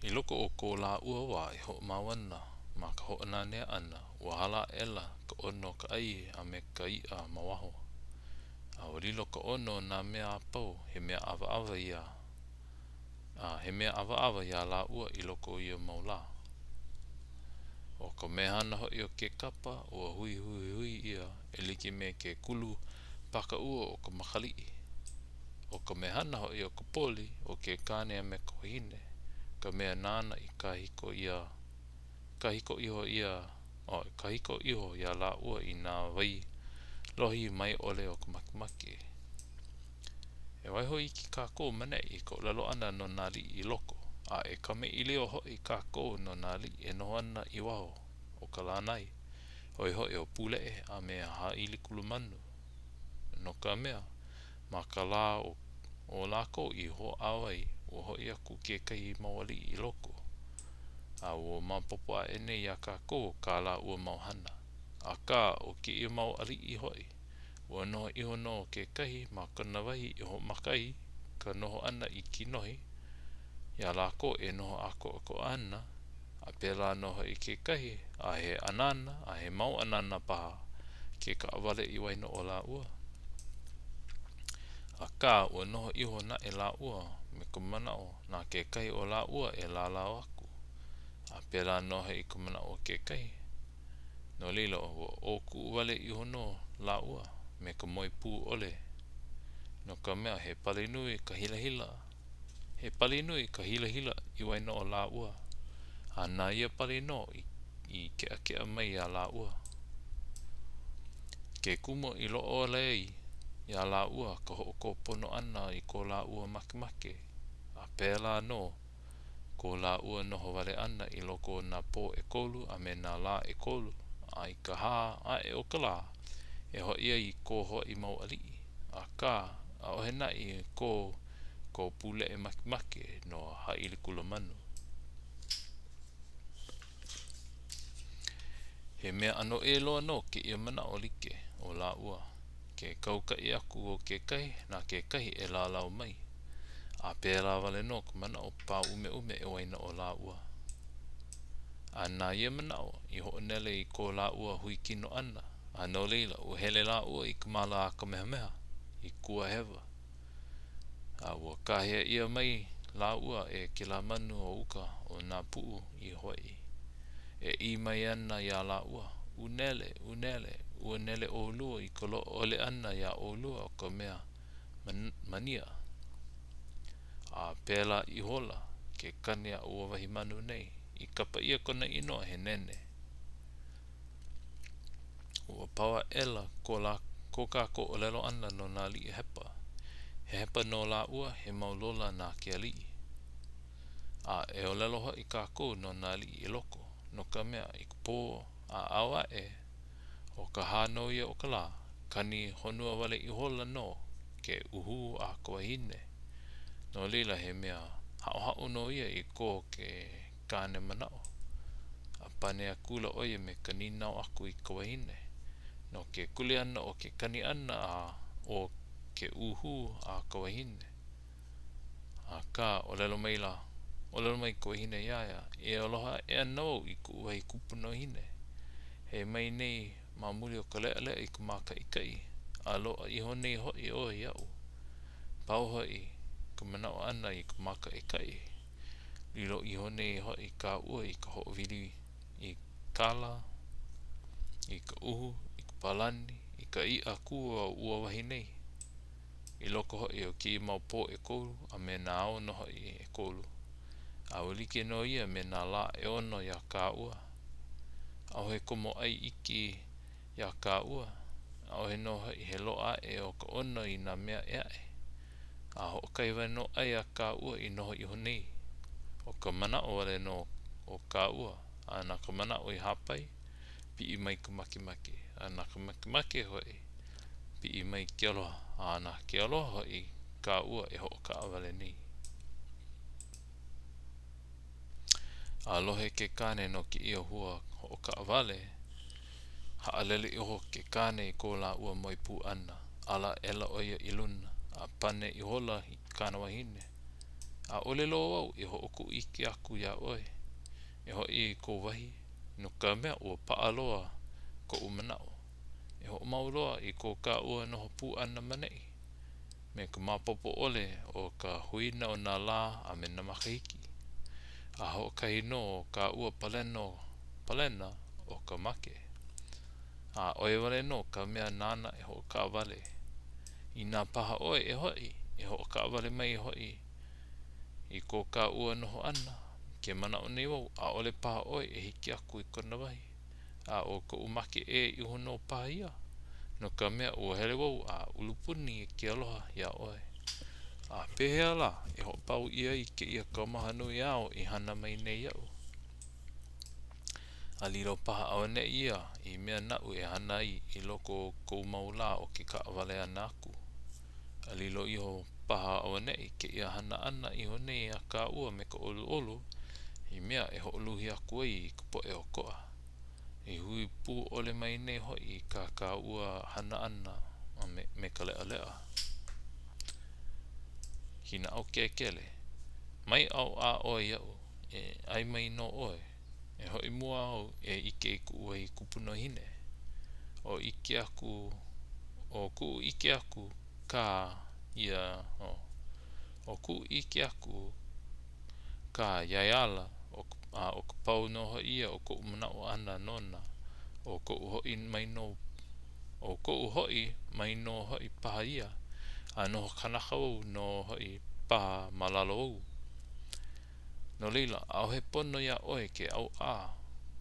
I loko o ko lāua wā e hoʻomau ana ma ka hoʻonanea ʻana, ua hala aʻela ka ʻono o ka ʻai a me ka iʻa ma waho. A ua lilo ka ʻono o nā mea a pau he mea ʻawaʻawa iā a he mea ʻawaʻawa iā lāua i loko o ia mau lā. ʻO ka mehana hoʻi o ke kapa, ua huihui ia e like me ke kulu paka ua o ka makaliʻi. ʻO ka mehana hoʻi o ka poli o ke kāne a me ka wahine, ka mea nāna i kāhiko ia kāhiko iho ia kāhiko iho iā lāua i nā wai lohi mae ʻole o ka makemake. E waiho iki kākou ma neʻi i ka ʻōlelo ʻana no nā aliʻi i loko, a e kamaʻilio hoʻi kākou no nā aliʻi e noho ana i waho o ka lānai, ʻo ia hoʻi ʻo Pūleʻe a me Hāʻilikulumanu, no ka mea, ma ka lā o lākou i hoʻāo ai, ua hoʻi aku kekahi mau aliʻi i loko, a ua maopopo aʻe nei iā kākou kā lāua mau hana. Akā, ʻo kēia mau aliʻi hoʻi, ua noho iho nō kekahi ma kona wahi i hoʻomaka ai ka noho ʻana i kinohi, iā lākou e noho ʻākoʻakoʻa ana, a pēlā nō hoʻi kekahi, a he anana, a he mau anana paha ke kaʻawale i waena o lāua. Akā, ua noho iho naʻe lāua me ka manaʻo na kekahi o lāua e lālau aku, a pēlā nō hoʻi ka manaʻo o kekahi. No laila, ua ʻōkuʻu wale iho nō lāua me ka moe pū ʻole, no ka mea, he pali nui ka hilahila, he pali nui ka hilahila i waena o lāua, a na ia pali nō i keʻakeʻa mai iā lāua. Ke kumu i loaʻa ʻole ai iā lāua ka hoʻokō pono ʻana i ko lāua makemake, a pēlā nō ko lāua noho wale ʻana i loko o nā pō ʻekolu a me nā lā ʻekolu, a i ka hā aʻe o ka lā, e hoʻi ai i ko Hawaiʻi mau aliʻi. Akā, ʻaʻohe naʻe i kō ko Pūleʻe makemake no Hāʻilikulamanu. He mea ʻano ʻē loa nō kēia manaʻo like o lāua. Ke kaukaʻi aku o kekahi, na kekahi e lālau mai. A pēlā wale nō ka manaʻo pāʻumeʻume i waena o lāua. A na ia manaʻo i hoʻonele i ko lāua hui kino ʻana, a no laila, ua hele lāua i ka māla a Kamehameha, i Kuahewa. A ua kāhea ʻia mai lāua e kēlā manu o uka o nā puʻu i Hawaiʻi. E ʻī mai ana iā lāua, U nele, u nele, ua nele ʻolua i ka loaʻa ʻole ʻana iā ʻolua o ka mea mania. A pēlā ihola ke kani a ua wahi manu nei, i kapa ʻia kona inoa he nene. Ua pau aʻela ko lā ko kākou ʻōlelo ʻana no nā aliʻi hepa. He hepa nō lāua, he mau lola na ke aliʻi. A e ʻōlelo hoʻi kākou no nā aliʻi i loko, no ka mea, i ka pō a ao aʻe, ʻo ka hā nō ia o ka lā, kani honua wale ihola nō ke ʻuhū a ka wahine. No laila, he mea haʻohaʻo nō ia i ko ke kāne manaʻo. A pane akula ʻo ia me ka nīnau aku i ka wahine, no ke kuleana o ke kani ʻana a o ke ʻuhū a ka wahine. Akā, ʻōlelo maila, ʻōlelo mai ka wahine iā ia, E aloha aʻe ana wau i kuʻu wahi kupunahine. Hele mai nei ma muli o ka leʻaleʻa i ka mākaʻikaʻi, a loaʻa iho nei hoʻi ʻoe iaʻu. Pau hoʻi ka manaʻo ʻana i ka mākaʻikaʻi. Lilo iho nei hoʻi kāua i ka hoʻowili i kala, i ka uhu, i ka palani, i ka iʻa kua o ua wahi nei. I loko hoʻi o kēia mau pō ʻekolu a me nā ao nō hoʻi ʻekolu. A ua like nō ia me nā lā ʻeono iā kāua. ʻAʻohe komo ʻai iki iā kāua, ʻaʻohe nō hoʻi he loaʻa aʻe o ka ʻono i nā mea ʻē aʻe. A hoʻokahi wale nō ʻai a kāua i noho iho nei. ʻO ka manaʻo wale nō o kāua, a na ka manaʻo i hāpai, piʻi mai ka makemake, a na ka makemake hoʻi, piʻi mai ke aloha, a na ke aloha hoʻi kāua e hoʻokaʻawale nei. A lohe ke kāne no kēia hua hoʻokaʻawale, haʻalele iho ke kāne i ko lāua moe pū ʻana, ala aʻela ʻo ia i luna, a pane ihola i kāna wahine. ʻAʻole loa au e hoʻokuʻu iki aku iā ʻoe e hoʻi i kou wahi, no ka mea, ua paʻa loa koʻu manaʻo e hoʻomau loa i ko kāua noho pū ʻana ma neʻi, me ka maopopo ʻole o ka huina o nā lā a me nā makahiki, a hoʻokahi nō o kāua palena ʻo ka make. A ʻoe wale nō ka mea nāna e hoʻokaʻawale. Inā paha ʻoe e hoʻi, e hoʻokaʻawale mai hoʻi i ko kāua noho ʻana, ke manaʻo nei wau, ʻaʻole paha ʻoe e hiki aku i kona wahi, a ʻo koʻu make ʻē iho nō paha ia, no ka mea, ua hele wau a ʻulupuni i ke aloha iā ʻoe. A pehea lā e hoʻopau ʻia ai kēia kaumaha nui āu i hana mai nei iaʻu? A lilo paha auaneʻi ia i mea naʻu e hana ai i loko o koʻu mau lā o ke kaʻawale ʻana aku. A lilo iho paha auaneʻi kēia hana ʻana iho nei a kāua me ka ʻoluʻolu i mea e hoʻoluhi aku ai i ka poʻe ʻokoʻa, i hui pū ʻole mai nei hoʻi i kā kāua hana ʻana me ka leʻaleʻa. Hinaʻaukēkele, Mai ʻauʻa ʻoe iaʻu, e ʻae mai nō ʻoe. E hoʻi mua au e ʻike i kuʻu wahi kupunahine. ʻO ʻike aku, ʻo kuʻu ʻike aku kā ia, ʻo kuʻu ʻike aku kā iā ia ala, a ʻo ka pau nō hoʻi ia o koʻu manaʻo ʻana nona, ʻo koʻu hoʻi mai nō, ʻo koʻu hoʻi mai nō hoʻi paha ia, a noho kanaka wau nō hoʻi paha ma lalo ou. No laila, ʻaʻohe pono iā ʻoe ke ʻauʻa,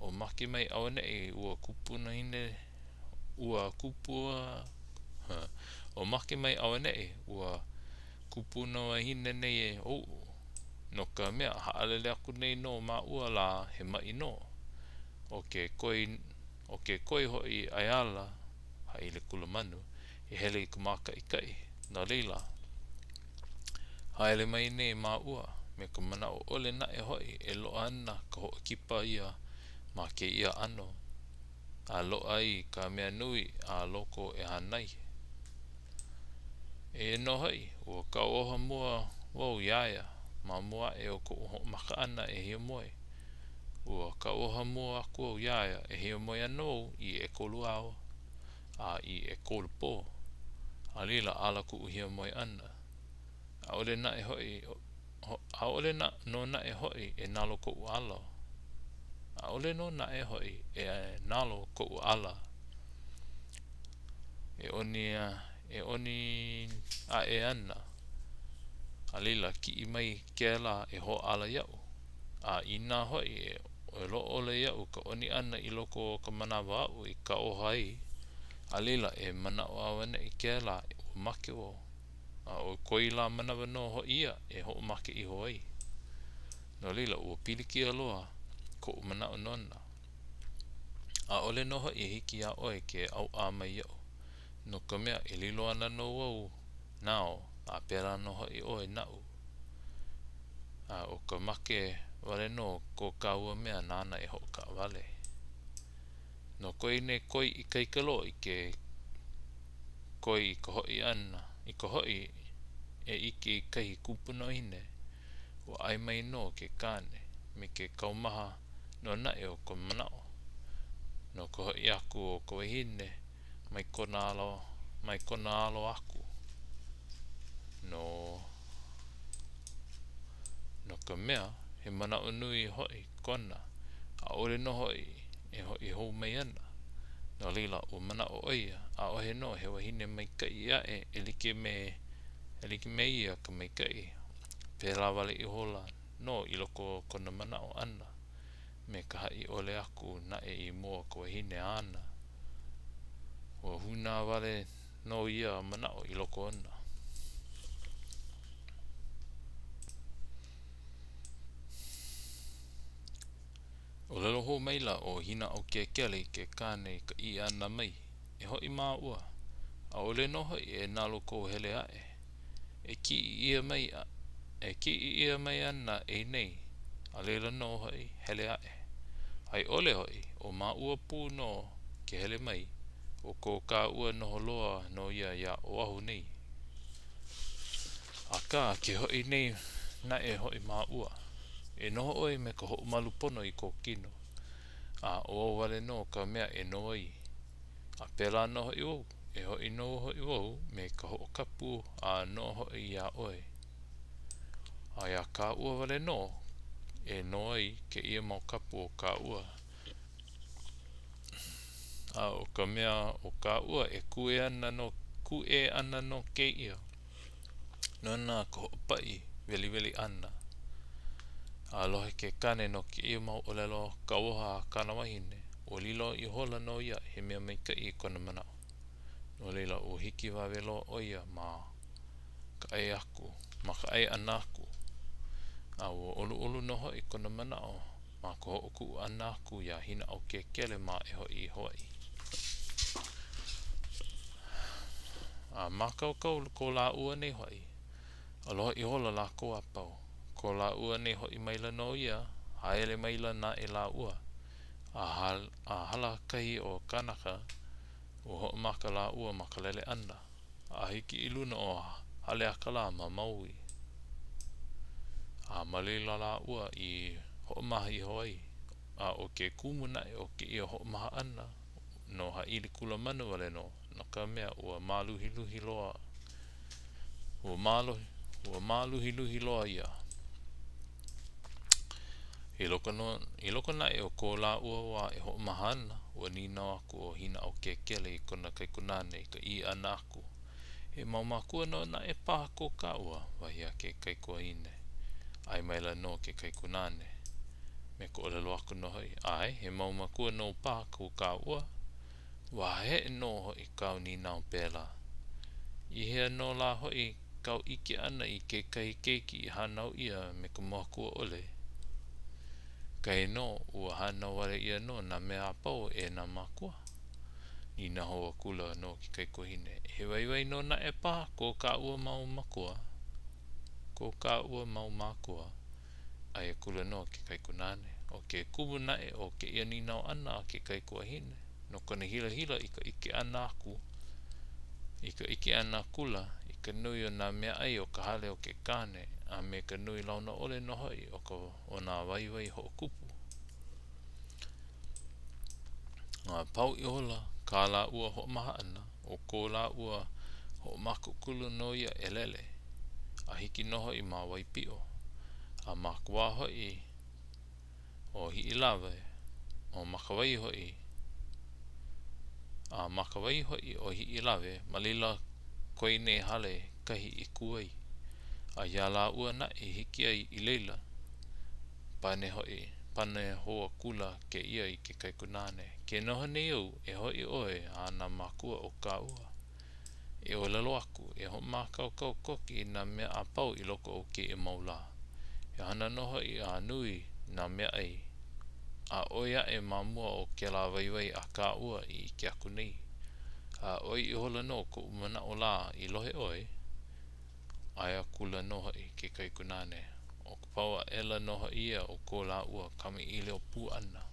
o make mai auaneʻi ua kupunahine, ua kupua, o make mai auaneʻi ua kupunawahine nei oʻu, no ka mea, haʻalele aku nei nō māua lā he maʻi nō. ʻO ke koi, ʻo ke koi hoʻi a ia ala, hāʻilekulamanu, e hele i ka mākaʻikaʻi, no laila, haele mai nei māua, me ka manaʻo ʻole naʻe hoʻi e loaʻa ana ka hoʻokipa ʻia ma kēia ʻano, a loaʻa ai ka mea nui a loko e hana ai. Eia nō hoʻi, ua kauoha mua wau iā ia ma mua aʻe o koʻu hoʻomaka ʻana e hiamoe. Ua kauoha mua aku au iā ia e hiamoe ana wau i ʻekolu ao a i ʻekolu pō, a laila ala kuʻu hiamoe ʻana. ʻAʻole naʻe hoʻi, ʻaʻole nō naʻe hoʻi e nalo koʻu alo. ʻAʻole nō naʻe hoʻi e nalo koʻu ala. E ʻoni, e ʻoni aʻe ana, a laila kiʻi mai kēlā e hōʻala iaʻu. A inā hoʻi e loaʻa ʻole iaʻu ka ʻoni ʻana i loko o ka manawa aʻu i kauoha ai, a laila e manaʻo auaneʻi kēlā ua make wau, a ʻo ko ia lā manawa nō hoʻi ia e hoʻomake iho ai. No laila, ua pilikia loa koʻu manaʻo nona. ʻAʻole nō hoʻi e hiki iā ʻoe ke ʻauʻa mai iaʻu, no ka mea, e lilo ana nō wau nāu, a pēlā nō hoʻi ʻoe naʻu. A ʻo ka make wale nō ko kāua mea nāna e hoʻokaʻawale. No ko ia nei koi ikaika loa i ke koi i ka hoʻi ʻana, i ka hoʻi e ʻike i kahi kupunahine, ua ʻae mai nō ke kāne, me ke kaumaha nō naʻe o ka manaʻo, no ka hoʻi aku o ka wahine mai kona alo, mai kona alo aku. No, no ka mea, he manaʻo nui hoʻi kona, ʻaʻole nō hoʻi e hoʻi hou mai ana. No laila, ua manaʻo ʻo ia, ʻaʻohe nō he wahine maikaʻi aʻe e like me, e like me ia ka maikaʻi. Pēlā wale ihola nō i loko o kona manaʻo ʻana, me ka haʻi ʻole aku naʻe i mua o ka wahine āna. Ua hūnā wale nō ia manaʻo i loko ona. ʻŌlelo hou maila ʻo Hinaʻaukēkele i ke kāne i ka ʻī ʻana mai, E hoʻi māua. ʻAʻole nō hoʻi e nalo kou hele aʻe. E kiʻi ʻia mai, e kiʻi ʻia mai ana e nei, a laila nō hoʻi hele aʻe. A i ʻole hoʻi, ʻo māua pū nō ke hele mai, ʻo ko kāua noho loa nō ia iā Oʻahu nei. Akā, ke hoʻi nei naʻe hoʻi māua. E noho ʻoe me ka hoʻomalu pono i kō kino, a ʻo au wale nō ka mea e noho ai. A pēlā nō hoʻi wau, e hoʻi nō hoʻi wau me ka hoʻokapu a nō hoʻi iā ʻoe. A iā kāua wale nō e noho ai kēia mau kapu o kāua. A ʻo ka mea o kāua e kūʻē ana no kūʻē ana no kēia, nona ka hoʻopaʻi weliweli ʻana. A lohe ke kāne no kēia mau ʻōlelo kauoha a kāna wahine, ua lilo ihola nō ia he mea maikaʻi i kona manaʻo. No laila, ua hikiwawe loa ʻo ia ma ka ʻae aku, ma ka ʻae ʻana aku. A ua ʻoluʻolu nō hoʻi kona manaʻo ma ka hoʻokuʻu ʻana aku iā Hinaʻaukēkele mā e hoʻi i Hawaiʻi. A mākaukau ko lāua nei hoʻi, aloha ihola lākou a pau. Ko lāua nei hoʻi maila nō ia, haele maila naʻe lāua, a a hala kahi o kānaka, ua hoʻomaka lāua ma ka lele ʻana, a hiki i luna o Haleakalā ma Maui. A ma laila lāua i hoʻomaha iho ai, a ʻo ke kumu naʻe o kēia hoʻomaha ʻana, no hāʻili kulamana wale nō, no ka mea, ua māluhiluhi loa, ua māluhi, ua māluhiluhi loa ia. I loko nō, i loko naʻe o ko lāua wā e hoʻomaha ana, ua nīnau aku ʻo Hinaʻaukēkele i kona kaikunāne i ka ʻī ʻana aku, He mau mākua nō naʻe paha ko kāua, wahi a ke kaikuahine. ʻAe maila nō ke kaikunāne. Me ka ʻōlelo aku nō hoʻi, ʻAe, he mau mākua nō paha ko kāua. Wahaheʻe nō hoʻi kāu nīnau pēlā. I hea nō lā hoʻi kāu ʻike ʻana i kekahi keiki i hānau ʻia me ka makua ʻole? Kainō ua hānau wale ʻia nō nā mea a pau e nā mākua. Nīnau hou akula nō ke kaikuahine, He waiwai nō naʻe paha ko kāua mau makua, ko kāua mau mākua? ʻAe akula nō ke kaikunāne. ʻO ke kumu naʻe o kēia nīnau ʻana a ke kaikuahine, no kona hilahila i ka ʻike ʻana aku, i ka ʻike ʻana akula i ka nui o nā meaʻai o ka hale o ke kāne, a me ka nui launa ʻole nō hoʻi o ka o nā waiwai hoʻokupu. A pau ihola kā lāua hoʻomaha ʻana, ʻo ko lāua hoʻomaka akula nō ia e lele, a hiki nō hoʻi ma Waipiʻo, a ma ka wā hoʻi o Hiʻilawe, o ma ka wai hoʻi, a ma ka wai hoʻi o Hiʻilawe, ma laila koe nei hale kahi i kū ai. A iā lāua naʻe i hiki ai i laila, pane hoʻi, pane hou akula kēia i ke kaikunāne, Ke noho nei au, e hoʻi ʻoe a nā mākua o kāua. E ʻōlelo aku, e hoʻomākaukau koke i nā mea a pau i loko o kēia mau lā. E hana nō hoʻi a nui nā meaʻai, a ʻoi aʻe ma mua o kēlā waiwai a kāua i ʻike aku nei. A ʻoi ihola nō koʻu manaʻo lā i lohe ʻoe, ʻae akula nō hoʻi ke kaikunāne, ʻo ka pau aʻela nō hoʻi ia o ko lāua kamaʻilio pū ʻana.